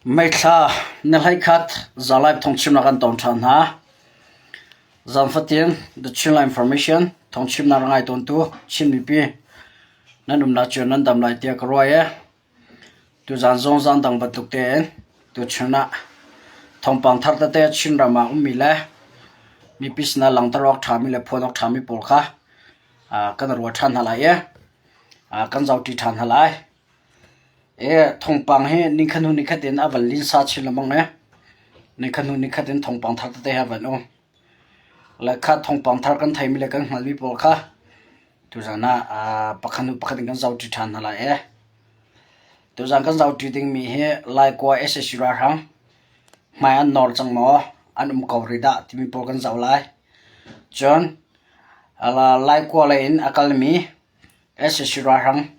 Meithla na hleikhat zalai thawngchimnak an tawng ṭhan hna. Zanfatin The Chinland Information thawngchimnak a ngai tawntu Chin mipi nan umnak cio nan dam lai tiah ka ruah i tuzan zong zan dang bantuk tein tuchun ah thawngpang thar tete Chinram ah ummi le mipi sinah langhter awk ṭhami le phuan awk ṭhami pawl kha kan ruah ṭhan hna lai i kan zohṭi ṭhan hna lai. Thawngpang hi nikhat hnu nikhat in a van linsa chin lengmang i nikhat hnu nikhat in thawngpang thar tete hi a van um. Le kha thawngpang thar kan theimi le kan hngalhmi pawl kha tuzan ah pakhat hnu pakhat in kan zohṭi ṭhan hna lai i tuzan kan zohṭi dingmi hi Laikua sac ralhrang hmai an nawr cang maw, an um ko rih dah timi pawl kan zoh lai. Cun Laikua lei in a kalmi sac ralhrang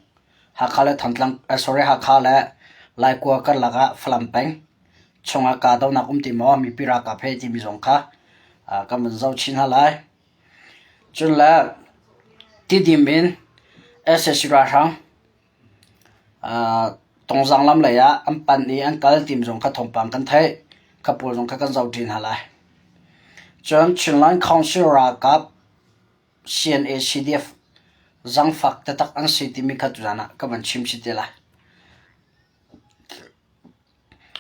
Hakha le Thantlang sorry Hakha le Laikua karlak ah Falam peng chungah kahdohnak um ti maw mipi ralkap he timi zong kha kan van zoh chin hna lai. Cun le Tidim in sac ralhrang Tongzang lam lei ah an panh i an kal timi zong kha thawngpang kan theih. Kha pawl zong kha kan zoh ṭi hna lai. Cun Chinland Council ralkap CNA-CDF zaangfak taktak an si timi kha tuzaan ah ka van chim chih te lai.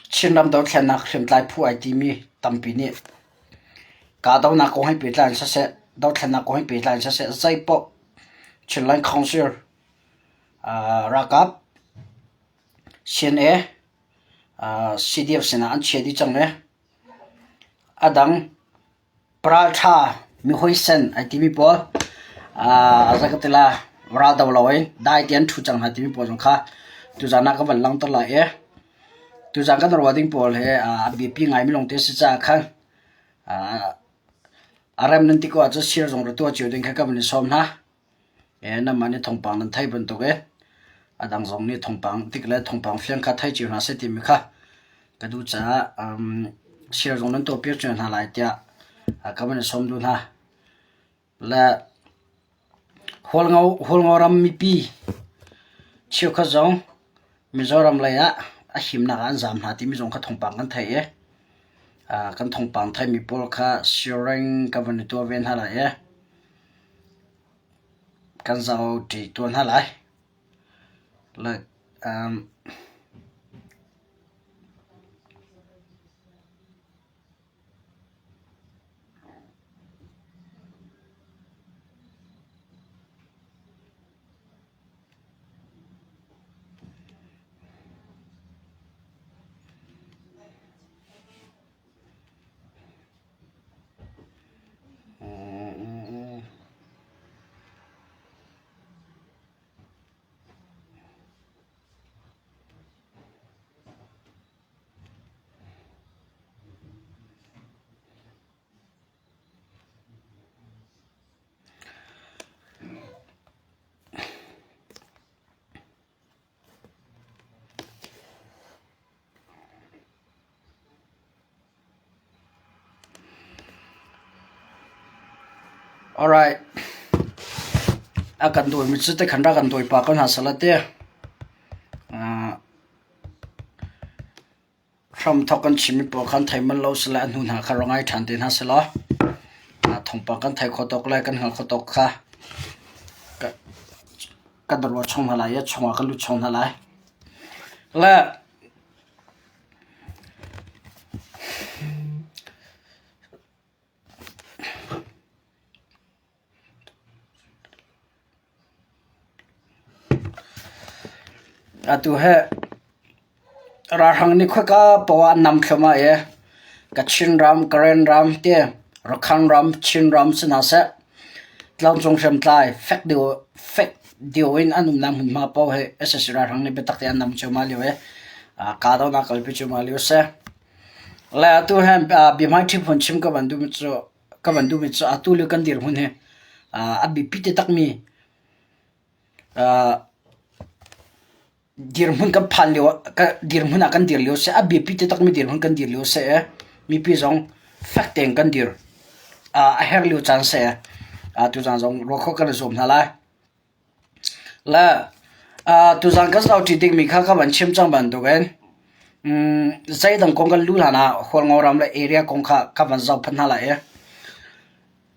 Chinram dothlennak hriamtlai phu ai timi tampi nih kahdohnak kong he pehtlai in siseh, dothlennak kong he pehtlai in siseh, zeipaoh Chinland Council ralkap CNA CDF sinah an chia dih cang i a dang Paralṭha mihuaisen ai timi pawl zei ka ti lai raldo loin dai tein an ṭhu cang hna timi pawl zong kha tuzaan ah ka van langhter lai i tuzaan kan ruah ding pawl hi a biapi ngaimi lawngte a si caah khan a rem nan ti ko ahcun share zong ra tuah cio ding kha ka van in sawm hna. Nanmah nih thawngpang nan theih bantuk i a dang zong nih thawngpang tik le thawngpang fiang kha thei cio hna seh timi kha ka duh caah share zong nan tuahpiak cio hna lai tiah ka van i sawm duh hna. Le Hualngo ram mipi cheukhat zong Mizoram lei ah a himnak ah an zaam hna timi zong kha thawngpang kan theih i kan thawngpang theihmi pawl kha sharing ka van i tuah ve hna lai i Kan zohṭi tuah hna lai. Alright. A kan dawimi cu tikhan rak kan dawi pah ko hna sehla ti. Hramthawk kan chimmi pawl khan thei manh lo sile a hnu hna kha rak ngai ṭhan te hna sehlaw thawngpang kan thei kho tawk le kan hngal kho tawk kha kan ruah chung hna lai i chungah kan lut chung hna lai. Le Atu hi ralhrang nih khuaika paoh ah an nam thluahmah i Kachin ram, Karen ram ti Rakhine ram, Chin ram si hna seh tlangcung hriamtlai fek deuh in an umnak hmunhma paoh hi sac ralhrang nih biatak tein an nam cuahmah lio i kahdohnak kalpi cuahmah lio a si. Le atu hi biahmaiṭhi phun chim ka van duhmi cu ka van duhmi cu atu lio kan dirhmun hi a biapi taktakmi dirhmun kan phan lio dirhmun ah kan dir lio si a biapi taktakmi dirhmun kan dir lio si i mipi zong fek tein kan dir a herh lio caan si tuzaan zong ruah khawh kan i zuam hna lai. Le tuzaan kan zohṭi dingmi kha ka van chim cang bantukin. Zeidang kong kan luh hlan ah Hualngo ram le area kong kha ka van zoh phanh hna lai i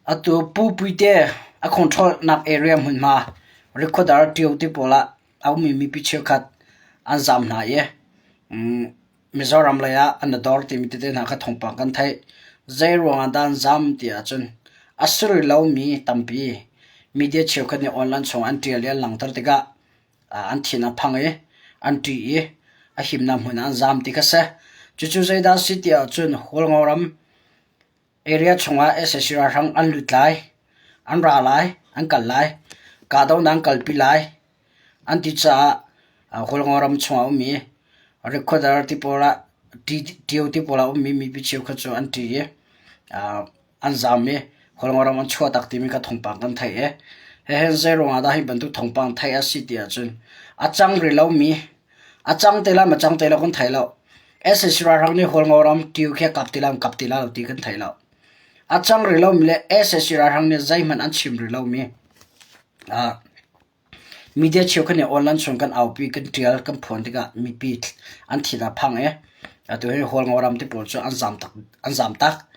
atu Pu Puite a control nak area hmunhma Rikhuadar Tio ti pawl ah a ummi mipi cheukhat an zaam hna i Mizoram lei ah an i dor timi tete hna kha thawngpang kan theih. Zei ruangah dah an zaam ti ahcun a si rih lomi tampi media cheukhat nih online chung an ṭial i an langhter tikah an thin a phang i an ṭih i a himnak hmun ah an zaam ti kha si. Cucu zeidah a si ti ahcun Hualngo ram area chungah sac ralhrang an lut lai, an ra lai, an kal lai, kahdohnak an kalpi lai an ti caah Hualngo ram chungah a ummi Rikhuadar ti pawl ah Ṭio ti pawl ah a ummi mipi cheukhat cu an ṭih i an zaam i Hualngo ram an chuahtak timi kha thawngpang kan theih i hihin zeiruang ah dah hi bantuk thawngpang theih a si ti ahcun a cang rih lomi a cang te lai maw cang te lo kan thei lo. Sac ralhrang nih Hualngo ram ṭio khi a kap ti lai maw kap ti lai lo ti kan thei lo. A cang rih lomi le sac ralhrang nih zeihmanh an chim rih lomi Media cheukhat nih online chung kan aupi, kan ṭial, kan phuan tikah mipi an thin a phang i atu hi Hualngo ram ti pawl cu an zaam tak. An zaam tak.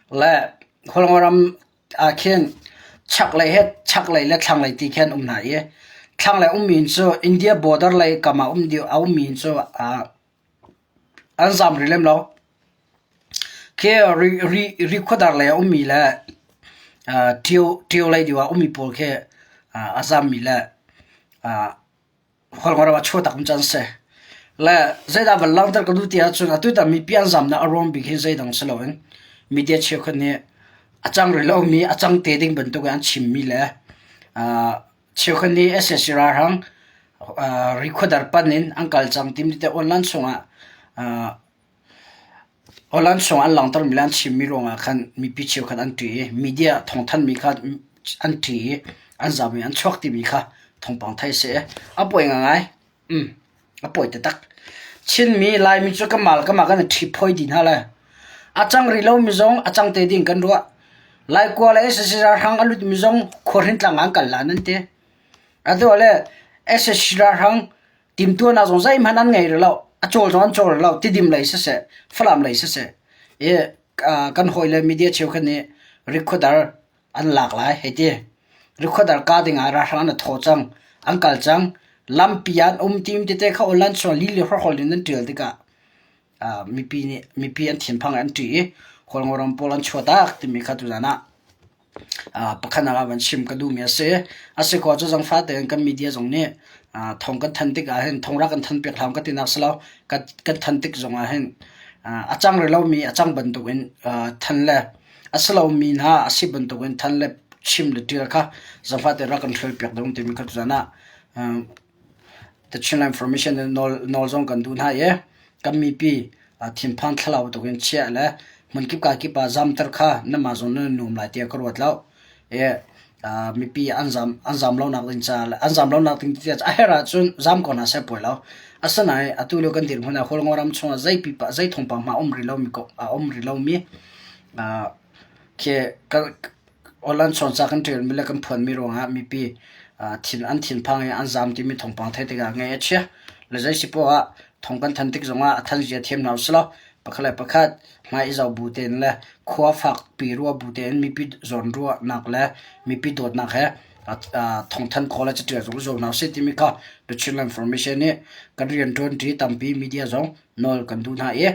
Le Hualngo ram ah khin chaklei he chaklei le thlanglei ti khi an um hna i thlanglei ummi cu India border lei kam ah um dih a ummi cu an zaam rih lem lo. Khi Rikhuadar lei a ummi le Ṭio lei deuh ah ummi pawl khi a zaammi le Hualngo ram ah chuahtak um cu an si. Le zeidah van langhter ka duh ti ahcun atutan mipi an zaamnak a ruang bik hi zeidang si loin media cheukhat nih a cang rih lomi a cang te ding bantuk in an chimmi le cheukhat nih sac ralhrang Rikhuadar pan in an kal cang timi te online chungah Holland chung an langhtermi le an chimmi ruangah khan mipi cheukhat an ṭih i media thawngthanhmi kha an ṭih i an zaam i an chuak timi kha thawngpang theih a si. A pawi ngaingai. A pawi taktak. Chinmi, Laimi cu kanmah le kanmah kan i ṭhiphawi dih hna lai. A cang rih lomi zong a cang te ding kan ruah. Laikua le sac ralhrang a lutmi zong khuahrin tlang ah an kal lan an ti. Atu le sac ralhrang Timtuahnak zong zeihmanh an ngei rih lo. A cawl zong an cawl rih lo. Tidim lei siseh, Falam lei siseh. I kan hawile media cheukhat nih rikhuadar an lak lai hei ti. Rikhuadar ka ding ah ralhrang an i thawh cang, an kal cang. Lampi ah an um tim tete kha online chung lili horhol in an ṭial tikah mipi nih mipi an thinphang an ṭih i Kawlngo ram pawl an chuahtak timi kha tuzan ah Pakhat ah van chim ka duhmi a si. A si khawh cu zangfah tein kan media zong nih thawng kan thanh tik ahhin thawng rak kan thanh piak hlah kan tinak si lo. Kan thanh tik zong ahhin a cang rih lomi a cang bantukin thanh le a si lomi hna a si bantukin thanh le chim le ṭial kha zangfah tein rak kan hruai piak ding timi kha tuzan ah The Chinland Information in nawl zong kan duh hna i kan mipi thinphan thlalau tukin chiah le hmunkip kakip ah zamter kha nanmah zong nan nuam lai tiah ka ruat lo. I mipi an zam an zam lonak ding ca le an zam lonak ding tiah a herh ahcun zam ko hna seh pawi lo. Asinain atu lio kan dirhmun ah Hualngo ram chungah zei pipa zei thawngpang hmanh a um rih lomi a um rih lomi khi Awlan ca kan ṭialmi le kan phuanmi ruangah mipi thin an thinphang i an zaam timi thawngpang theih tikah ngaih a chia. Le zei si poah ah thawng kan than tik zongah a than zia thiam hna usih law pakhat le pakhat hmai i zoh bu tein le khua fakpi ruah bu tein mipi zawnruahnak le mipi dawtnak he thawngthan khawh le caṭial zong i zuam hna usih timi kha The Chinland Information nih kan rianṭuanṭi tampi media zong nawl kan duh hna i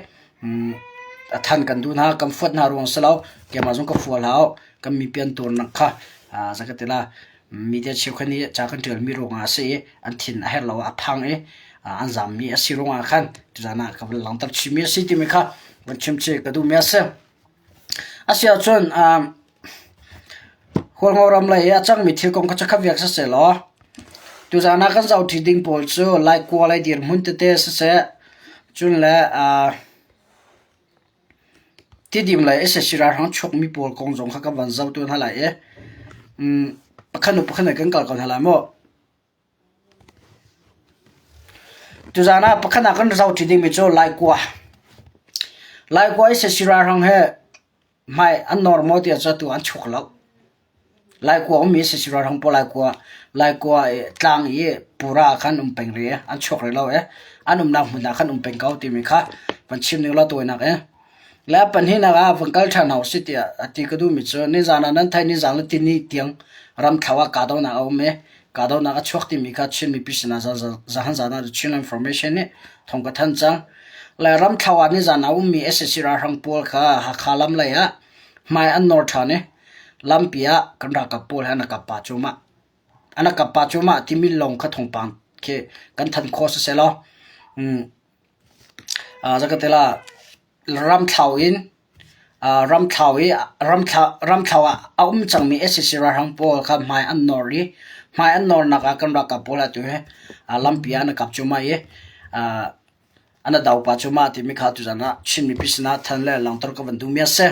a than kan duh hna kan fuat hna ruang si lo keimah zong ka fua hlah kan mi pian turnak kha zaka tila media cheukhat nih ca kan ṭial mi ruangah a si i an thin a herh lo a phang i an zam mi a si ruangah khan tuzan ah ka van langhter chih mi a si timi kha van chim chih ka duh mi a si. A si ahcun Hualngo ram lei i a cangmi thil kong kha cu kha viak sisehlaw tuzaan ah kan zohṭi ding pawl cu Laikua lei dirhmun tete siseh, cun le Tidim lei sac ralhrang chuakmi pawl kong zong kha kan van zoh tuan hna lai i pakhat hnu pakhat in kan kal ko hna lai mu. Tuzaan ah pakhat ah kan zohṭi dingmi cu Laikua. Laikua i sac ralhrang he hmai an nawr maw tiah cu atu an chuak lo. Laikua ummi sac ralhrang pawl Laikua Laikua tlang i pura ah khan um peng rih an chuak rih lo i an umnak hmun ah khan um peng ko timi kha van chim ning law tawinak in. Le a pahnihnak ah van kal ṭhan hna usih tiah a ti ka duhmi cu nizaan ah nan theih nizaan le tihni tiang ramthlo ah kahdohnak a um i kahdohnak a chuak timi kha Chin mipi sinah zahan zaan ah Chin Information nih thawng ka thanh cang. Le ramthlo ah nizaan ah ummi sac ralhrang pawl kha Hakha lam lei ah hmai an nawr ṭhan i lampi ah kan ralkap pawl he an kap pah cuahmah. An kap pah cuahmah timi lawng kha thawngpang khi kan thanh khawh siseh law Zakatela ramthlau in ramthlau i ramthlau ah a um cangmi sac ralhrang pawl kha hmai an nawr i hmai an nawrnak ah kan ralkap pawl atu hi lampi ah an kap cuahmah i an do pah cuahmah timi kha tuzan ah Chin mipi sinah than le langhter ka van duhmi a si.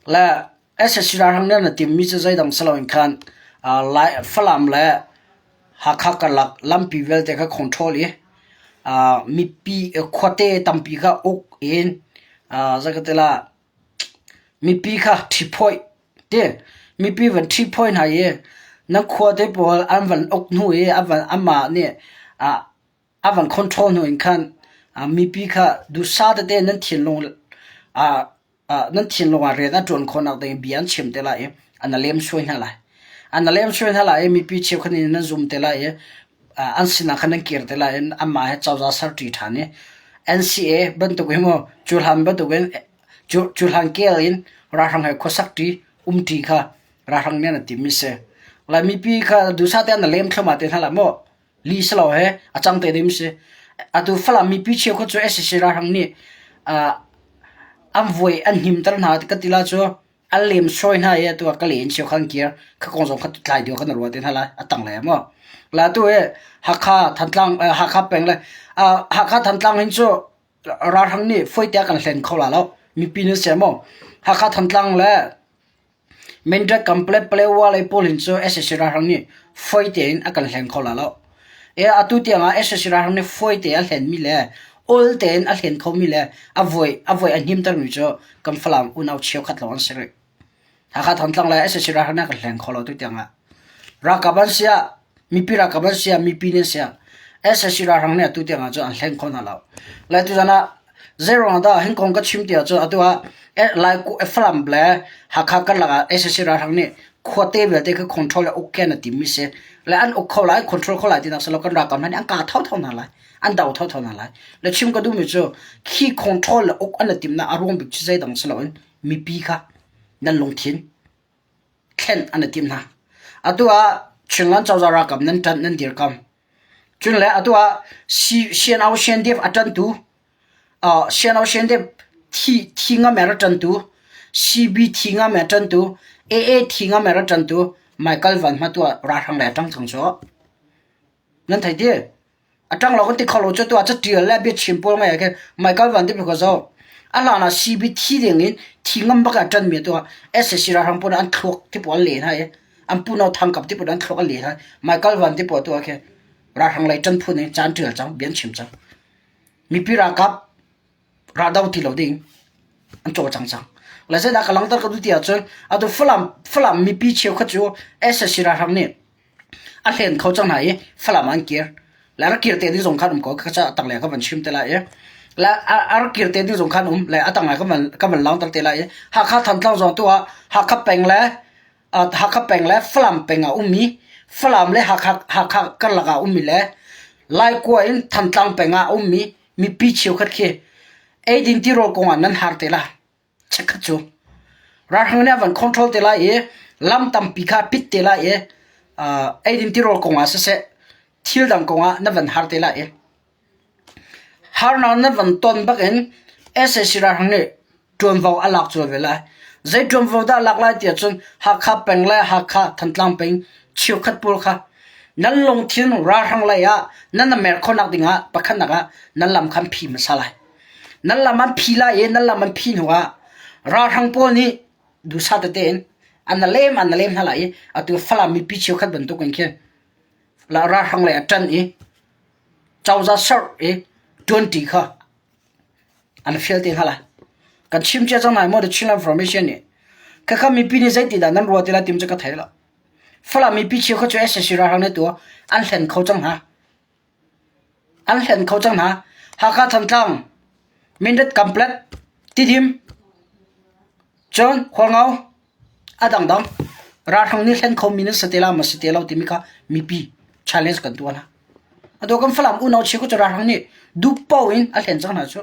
Le sac ralhrang nih an i timmi cu zeidang si loin khan Falam le Hakha karlak lampi vialte kha control i mipi khuate tampi kha uk in zeikatila mipi kha ṭhiphawih ti mipi van ṭhiphawih hna i na khuate pawl an van uk hnu i amah nih a van control hnu in khan mipi kha duhsah tete nan thinlung nan thinlung ah rian a ṭuan khawhnak ding bia an chim te lai i an lemsuai hna lai. An lemsuai hna lai i mipi cheukhat nih nan zum te lai i an sinah khan nan kir te lai i anmah he cozah serṭi ṭhan i NCA bantuk in maw cuhlan bantuk in cuhlan kel in ralhrang he khuasakṭi umṭi kha ralhrang nih an timh mi si. Lai mipi kha duhsah te an lem thluahmah te hna lai maw? Li si lo he a cang te ding si. Atu Falam mipi cheukhat cu sac ralhrang nih an vuai an himter hna ka ti la cu an lemsawi hna i atu ah ka le in cheukhat an kir kha kong zong kha tlai deuh kan ruah te hna lai a tang le maw. La tu hi Hakha Thantlang Hakha peng le Hakha Thantlang hin cu ralhrang nih fawi te kan hlen kho la lo mipi nan si maw. Hakha Thantlang le Mindat Complex Palewa lei pawl hin cu sac ralhrang nih fawi tein a kan hleng kho la lo. Atu tiang ah sac ralhrang nih fawi te a hlenmi le awl tein a hlen khomi le a voi a voi a hnimtermi cu kan Falam unau cheukhat lawng an si rih. Hakha Thantlang le sac ralhrang nih a kan hleng kho lo tu tiang ah. Ralkap an si ah mipi ralkap an si ah mipi nih an si ah sac ralhrang nih atu tiang ah cun an hleng kho hna lo. Le tuzan ah zeiruang dah hin kong ka chim ti ahcun atu ah Lai Falam le Hakha karlak ah sac ralhrang nih khuate vialte kha control le uk an timmi si. Le an uk kho lai, control kho lai tinak si lo kan ralkap hna nih an kah thotho hna lai. An do thotho hna lai. Le chim ka duhmi cu khi control le uk an timnak a ruang bik cu zeidang si loin mipi kha nan lungthin thlen an i tim hna. Atu ah Chinland cozah ralkap nan ṭanh nan dirkam. Cun le atu ah CNO CNDF a ṭantu CNO CNDF thi thi ngam a ṭantu CB thi ngam a ṭantu AA thi ngam a ṭantu Michael Van hma tu ah ralhrang le a ṭang cang cu. Nan thei ti? A ṭang lo kan ti kho lo cu tuah catial le biachim pawl ngai ah khin Michael Van Dip ka zoh. A hlan ah CB thi ding in thi ngam bak ah ṭanmi tu ah sac ralhrang pawl an thluak ti pawl an len hai i an puno thangkap ti pawl an thluak an len hai. Michael Van Dip pawl tu ah khin ralhrang lei ṭan phun in caan ṭial cang, bia an chim cang. Mipi ralkap raldo ti lo ding an cawlcang cang. Le zeidah ka langhter ka duh ti ahcun atu Falam Falam mipi cheukhat cu sac ralhrang nih a hlen kho cang hna i Falam ah an kir. Le a rak kir te ding zong khan um ko ka ca tanglei ka van chim te lai i le a rak kir te ding zong khan um le a tanglei ka van ka van langhter te lai i Hakha Thantlang zong tu ah Hakha peng le Hakha peng le Falam peng ah ummi Falam le Hakha Hakha karlak ah ummi le Laikua in Thantlang peng ah ummi mipi cheukhat khi eidin tirawl kong ah nan har te la chekkhat cu ralhrang nih a van control te lai i lam tampi kha pit te lai i eidin tirawl kong ah siseh thil dang kong ah na van har te lai i harnak na van ton bak in sac ralhrang nih ṭuanvo a lak cual ve lai. Zei ṭuanvo dah a lak lai ti ahcun Hakha peng le Hakha Thantlang peng cheukhat pawl kha nan lungthin ralhrang lei ah nan i mer khawhnak ding ah pakhatnak ah nan lam kha an phi hmasa lai. Nan lam an phi lai i nan lam an phi hnu ah ralhrang pawl nih duhsah tete in an lem an lem hna lai i atu Falam mipi cheukhat bantuk in khin ralhrang lei a ṭan i cozah serh i ṭuanṭi kha An fial te hna lai. Kan chim cia cang lai maw The Chinland Formation nih. Khakha mipi nih zeitindah nan ruah ti lai tim cu ka thei lo. Falam mipi cheukhat cu sac ralhrang nih tu an hlen kho cang hna. An hlen kho cang hna. Hakha Thantlang, Mindat Kamplet, Tidim, cun Hualngo, a dangdang ralhrang nih hlen khomi nan si te la maw si te lo timi kha mipi challenge kan tuah hna. Atu kan Falam unau cheukhat cu ralhrang nih duh paoh in a hlen cang hna cu.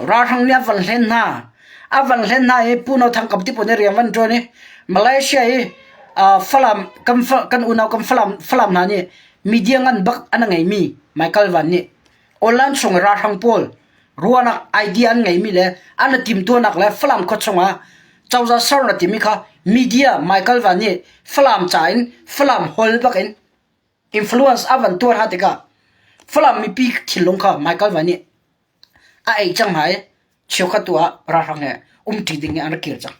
Ralhrang nih a van hlen hna. A van hlen hna i Pu No Thang Kam ti pawl nih rian van ṭuan i Malaysia i Falam kan kan unau kan Falam Falam hna nih media ngan bak an ngeimi Michael Van nih online chung i ralhrang pawl ruahnak idea an ngeimi le an i timtuahnak le Falam khua chungah cozah ser na timi kha media Michael Van nih Falam ca in Falam holh bak in influence a van tuar hna tikah Falam mipi thinlung kha Michael Van nih a ei cang hna i cheukhat tu ah ralhrang he umṭi ding in an rak kir cang.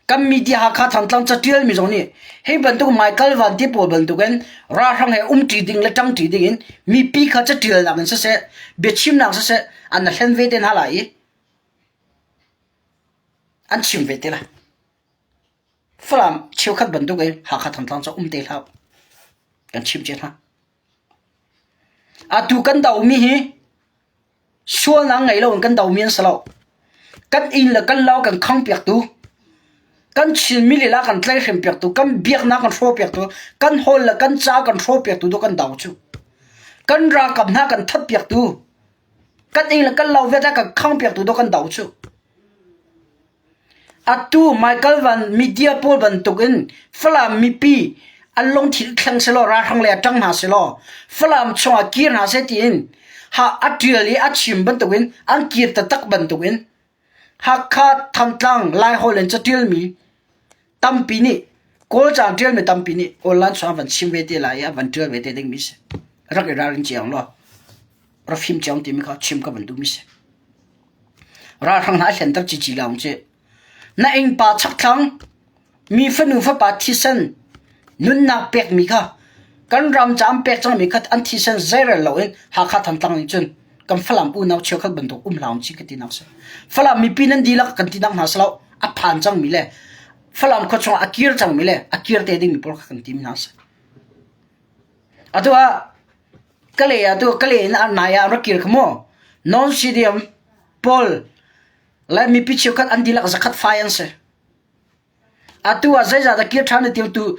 Kan media Hakha Thantlang catial mi zong nih hi bantuk Michael Van ti pawl bantukin ralhrang he umṭi ding le ṭangṭi ding in mipi kha catialnak in siseh biachimnak siseh an hlen ve te hna lai i an chim ve te lai. Falam cheukhat bantuk in Hakha Thantlang cu um te hlah. Kan chim cia hna. Atu kan domi hi sualnak ngei loin kan domi an si lo. Kan inn le kan lo kan khangpiaktu, kan Chinmi lila kan tlaihhrem piaktu, kan biaknak kan hrawhpiaktu, kan hawl le kan ca kan hrawhpiaktu tu kan do cu. Kan ralkap hna kan thatpiaktu, kan inn le kan lo vialte kan khangpiaktu tu kan do cu. Atu Michael Van media pawl bantukin Falam mipi an lungthin thleng selaw ralhrang lei ah ṭang hna selaw Falam chungah kir hna seh tiin ha a ṭial i a chim bantukin an kir taktak bantukin Hakha Thantlang Laiholh in caṭialmi tampi nih Kawlca an ṭialmi tampi nih online chungah van chim ve te lai i a van ṭial ve te dingmi si. Rak i ralrin ciang law rak fim ciang timi kha chim ka van duhmi si. Ralhrang hna a hlenter cici lawng cu na innpa chakthlang mi fanu fapa thisen nunnak pekmi kha kan ram ca an pek cangmi kha an thisen zeirel loin Hakha Thantlang nih cun kan Falam unau cheukhat bantuk um hlah chi ka tinak si. Falam mipi nan dihlak kan tinak hna silo a phan cangmi le Falam khua chungah a kir cangmi le a kir te dingmi pawl kha kan tim hna si. Atu ah Kalay ah tu Kalay in nai ah rak kir kha mu. Non CDM pawl le mipi cheukhat an dihlak zakhat fai an si. Atu ah zeizah dah kir ṭhan na tim tu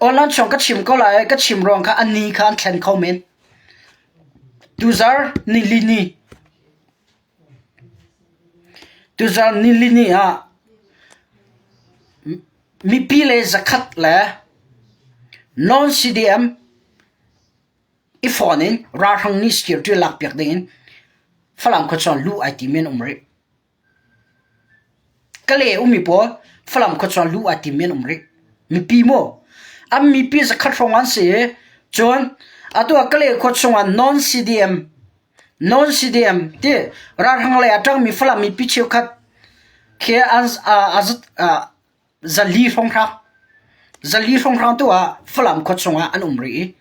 online chung ka chim ko lai ka chim ruang kha an ni kha an thlen kho men. Tuzar nilini Tuzar nilini ah mipi le zakhat le non CDM i fawn in ralhrang nih security lakpiak dingin Falam khua chung luh ai tim in um rih. Kale ummi pawl Falam khua chung luh ai tim in um rih. Mipi maw? An mipi zakhat hrawng an si i cun atu ah Kale khua chungah non CDM non CDM ti ralhrang lei a ṭangmi Falam mipi cheukhat khi an a Zali hrawnghrang Zali hrawnghrang tu ah Falam khua chungah an um rih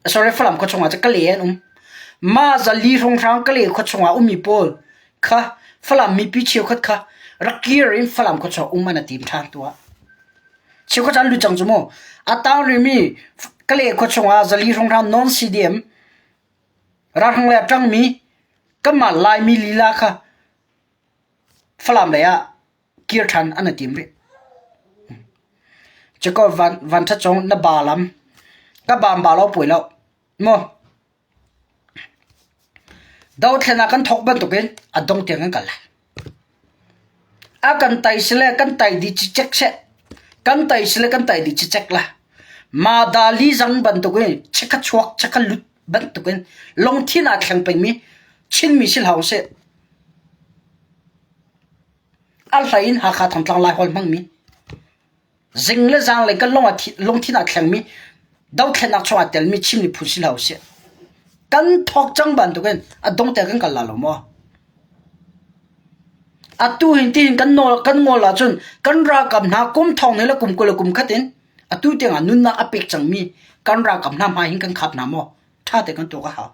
i sorry Falam khua chungah cu Kale an um. Mah zali hrawnghrang Kale khua chungah ummi pawl kha Falam mipi cheukhat kha rak kir in Falam khua chungah um an i tim ṭhan tu ah. Cheukhat an lut cang cu mu. A tang rihmi Kale khua chungah zali hrawnghrang non CDM ralhrang le a ṭangmi kanmah Laimi lila kha Falam lei ah kir ṭhan an i tim rih. Cuka van vanṭhat cung na ba lam ka baam ba lo puai lo mu. Dothlen ah kan thawk bantukin a dong tiang kan kal lai. A kan tai sile kan tai dih cicek seh. Kan tai sile kan tai dih cicek la. Madali zang bantukin chekha chuak chekha lut bantukin lungthin aa thleng pengmi Chinmi si hlah usih. A hlei in Hakha Thantlang Laiholh hmangmi zing le zaanglei kan lungthin aa thlengmi dothlennak chungah aa telmi Chin miphun si hlah usih. Kan thawk cang bantukin a dong tiang kan kal la lo maw? Atu hin tihin kan nawl kan ngol ahcun kan ralkap hna kum thong hnih le kum 20 le kum khat in atu tiangah nunnak a pek cangmi kan ralkap hna hmai hin kan khap hna maw? Ṭha tein kan tuak a hau.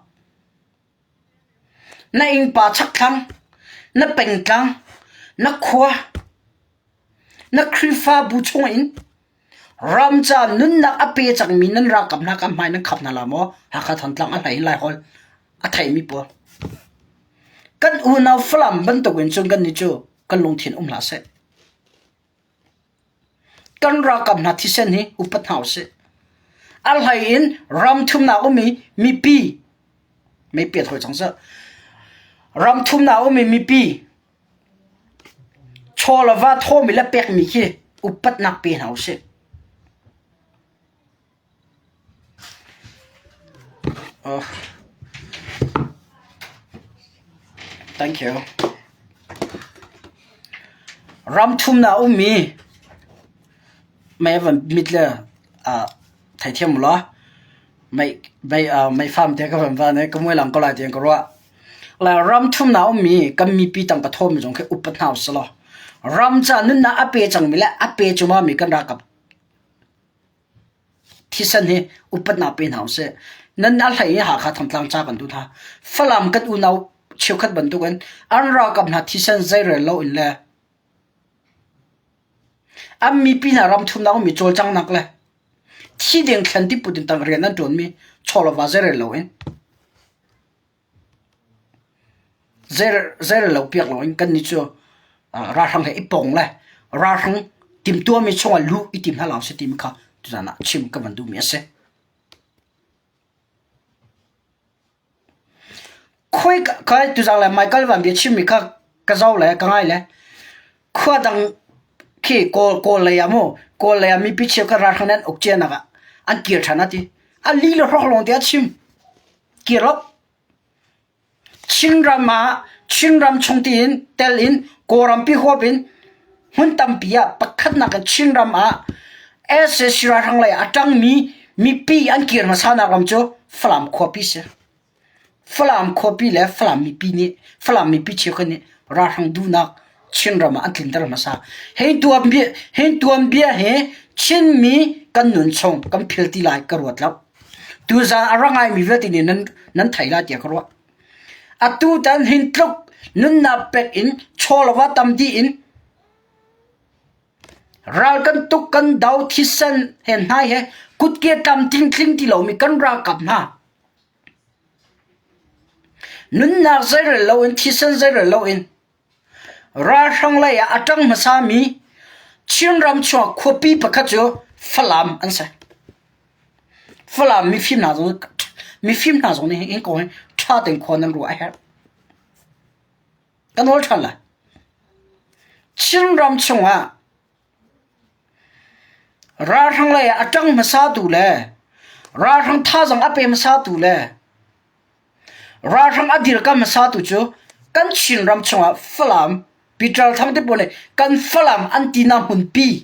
Na innpa chakthlang, na pengtlang, Na khua, na Khrihfabu chungin ram ca nunnak a pe cangmi nan ralkap hna ka hmai nan khap hna la maw? Hakha Thantlang a hlei in Laiholh a theimi pawl. Kan unau Falam bantukin cun kannih cu kan lungthin um hlah seh. Kan ralkap hna thisen hi upat hna usih. A hlei in ram thumnak ummi mipi mei piat hawi cang seh. Ram thumnak ummi mipi chaw le va thawmi le pekmi khi upatnak pe hna usih. Oh. Thank you. Ram thumnak ummi mei van mit le uh, theithiam u law mei mei uh, mei farm te ka van van i ka mui lang ko lai tiang ka ruah. Le ram thumnak ummi kan mipi tang ka thawmi zong khi upat hna usih law ram ca nunnak a pe cangmi le a pe cumami kan ralkap Thisen hi upatnak pe hna usih. Nan a hlei i Hakha Thantlang ca kan duh hna. Falam kan unau cheukhat bantukin an ralkap hna thisen zeirel lo in le an mipi hna ram thumnak ummi cawlcanghnak le thi ding thlen ti put in tang rian an ṭuanmi chaw le va zeirel lo in Zeirel lo piak loin kannih cu ralhrang he i pong le ralhrang timhtuahmi chungah luh i tim hna hlah usih timi kha tuzaan ah chim ka van duhmi a si. Khoi ka tuzaan le Michael van bia chimmi kha ka zoh le ka ngai le khua dang khi Kawl Kawl lei ah mu Kawl lei ah mipi cheukhat ralhrang nih an uk cianak ah an kir ṭhan a ti. A li le hrawk lawng te a chim. Kir lo. Chinram ah Chinram chung tiin tel in Kawlrampi huap in hmun tampi ah pakhatnak in Chinram ah sac ralhrang lei ah a ṭangmi mipi an kir hmasanak ram cu Falam khuapi si. Falam khuapi le Falam mipi nih Falam mipi cheukhat nih ralhrang duhnak Chinram ah an tlinter hmasa. Hi tuanbia hi tuanbia hi Chinmi kan nun chung kan phil ti lai ka ruat lo. Tuzaan a ra ngaimi vialte nih nan, nan thei lai tiah ka ruah. Atu tan hin tluk nunnak pek in chawlava tam dih in ral kan tuk kan do thisen he hnai he kutke tlamtling tling ti lomi kan ralkap hna nunnak zeirel loin thisen zeirel loin Ralhrang lei ah a ṭang hmasami Chinram chuak khuapi pakhat cu Falam an si. Falam mifim hna zong mifim hna zong nih hi kong hi ṭha tein khua nan ruah a herh. Ka nawl ṭhan lai. Chinram chungah ralhrang lei ah a ṭang hmasatu le ralhrang thazaang a pe hmasatu le Ralhrang a dirkam hmasatu cu kan Chinram chungah Falam Peter Thang te pawl nih kan Falam an tinak hmunpi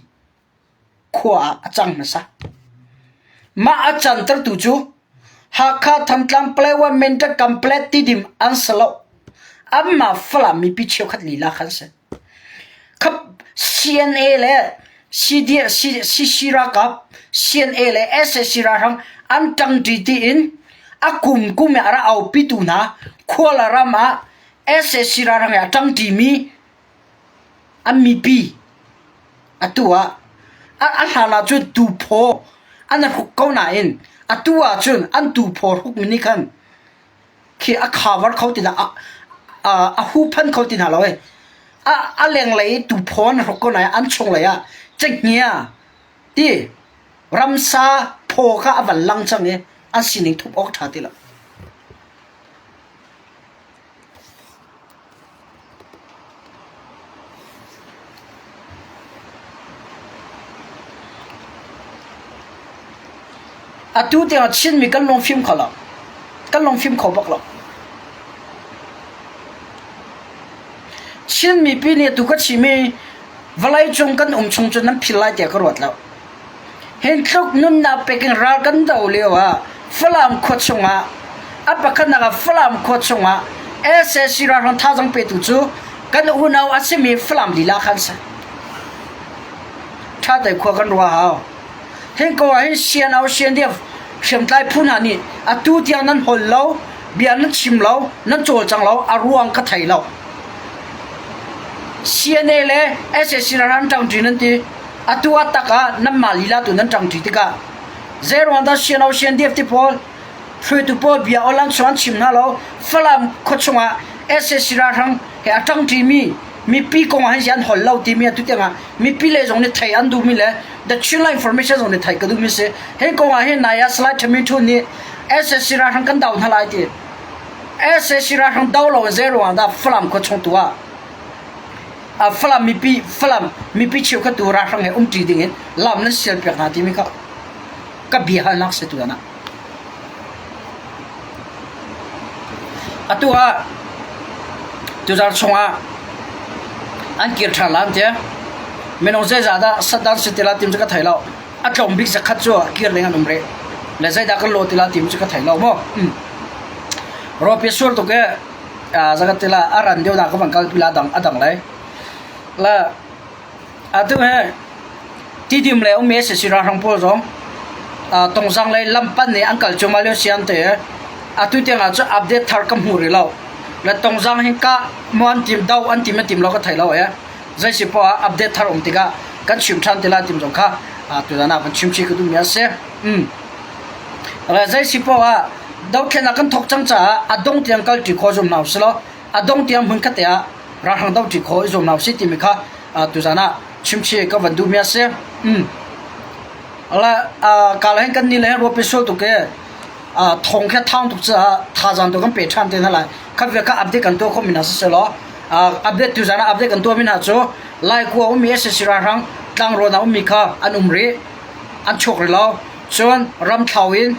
khua ah a cang hmasa. Mah a cantertu cu Hakha, Thantlang, Paletwa, Mindat, Kanpetlet, Tidim an si lo. Anmah Falam mipi cheukhat lila khan si. Khap CNA le CC ralkap CNA le sac ralhrang an ṭangṭi tiin a kumkum in a rak aupitu hna khua le ram ah sac ralhrang he a ṭangṭimi an mipi atu ah a hlan ah cun tuphaw an hruk ko nain atu ah cun an tuphaw hrukmi nih khan khi a cover kho ti hna a huhphenh kho ti hna lo i a lenglei tuphaw an hruk ko nain an chunglei ah cenghngia ti ramsa phaw kha a van lang cang i an sining thup awk ṭha ti lo. Atu tiang Chinmi kan lungfim kho lo. Kan lungfim kho bak lo. Chin mipi nih atu ka chimmi vawleicung kan um chung cu nan phil lai tiah ka ruat lo. Hin tluk nunnak pek in ral kan do lio ah Falam khua chungah a pakhatnak ah Falam khua chungah sac ralhrang thazaang petu cu kan unau a simi Falam lila khan si. Ṭha tein khua kan ruah hau. Hin ko ah hin CNO CNDF hriamtlai phu hna nih atu tiang nan hol lo, bia nan chim lo, nan cawlcang lo, a ruang ka thei lo. CNA le sac ralhrang ṭangṭi nan ti. Atu a tak ah nanmah lila tu nan ṭangṭi tikah zeiruang dah CNO CNDF ti pawl hruaitu pawl bia awlan chung an chim hna lo. Falam khua chungah sac ralhrang he a ṭangṭimi mipi kong ah hin an hol lo timi atu tiangah mipi le zong nih thei an duhmi le The Chinland Information zong nih thei ka duhmi si. Hi kong ah hin nai ah Salai Thamin Thu nih sac ralhrang kan do hna lai ti. Sac ralhrang do lo in zeiruang dah Falam khua chung tu ah Falam mipi Falam mipi cheukhat tu ralhrang he umṭi ding in lam nan sial piak hna timi kha ka bia halnak si tu ah. Atu ah tuzarh chungah an kir ṭhan lai an ti. Minung zeizah dah satdan si ti lai timi cu ka thei lo. A tlawm bik zakhat cu kir ding an um rih. Le zeidah kan lawh ti lai timi cu ka thei lo mu. Rawpi sur tuk i zakat ti la a ran deuh nak ka van kalpi la dang a dang lai. La Atu hi Tidim le ummi sac ralhrang pawl zong Tongzang lei lampan nih an kal cuahmah lio si an ti. Atu tiang ah cun update thar ka hmu rih lo. Le Tongzang hi kah maw an tim, do an tim an tim lo ka thei lo i zei si poah ah update thar um tikah kan chim ṭhan te lai tim zong kha tuzan ah van chim chih ka duhmi a si. Le zei si poah ah dothlennak kan thawk cang caah a dong tiang kalṭi khawh zum hna usih law a dong tiang hmun khat te ah ralhrang doṭi khawh i zuam hna usih timi kha tuzan ah chimchih ka van duhmi a si. La kala hin kan ni le ruapi sual tuk i thong khe thang tuk caah thazaang tu kan pe ṭhan te hna lai. Khat ve kha update kan tuah khawh mi hna si law update tuzan ah update kan tuah mi hna cu Laikua ummi SSC ralhrang tlangrawn ah ummi kha an um rih an chuak rih lo. Cun ramthlo in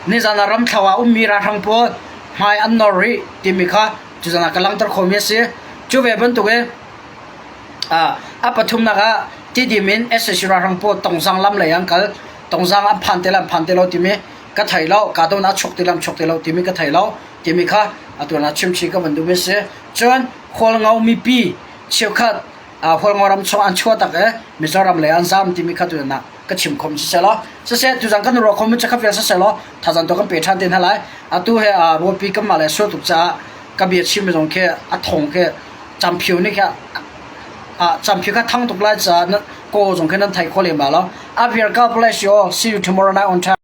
nizan ah ramthlo ah ummi ralhrang pawl hmai an nor rih timi kha Tuzan ah ka langhter khomi a si. Cu ve bantuk in a pathumnak ah Tidim in sac ralhrang pawl Tongzang lam lei an kal. Tongzang an phan te le an phan te lo timi ka thei lo. Kahdohnak a chuak ti le an chuak ti lo timi ka thei lo timi kha atu ah chimchih ka van duhmi a si. Cun Hualngo mipi cheukhat Hualngo ram chung an chuah tak i Mizoram lei an zam timi kha tuzan ah ka chim khom si selaw siseh tuzan kan ruah khom cu kha vial si selaw thazang to kan pe ṭhan te hna lai. Atu he ruapi kan mah le sual tuk caah ka bia chim zong khi a thong khi camphio nih khi camphio kha thang tuk lai caah kaw zong khi nan thei kho lem ba lo. A vial God bless you all. See you tomorrow night on time.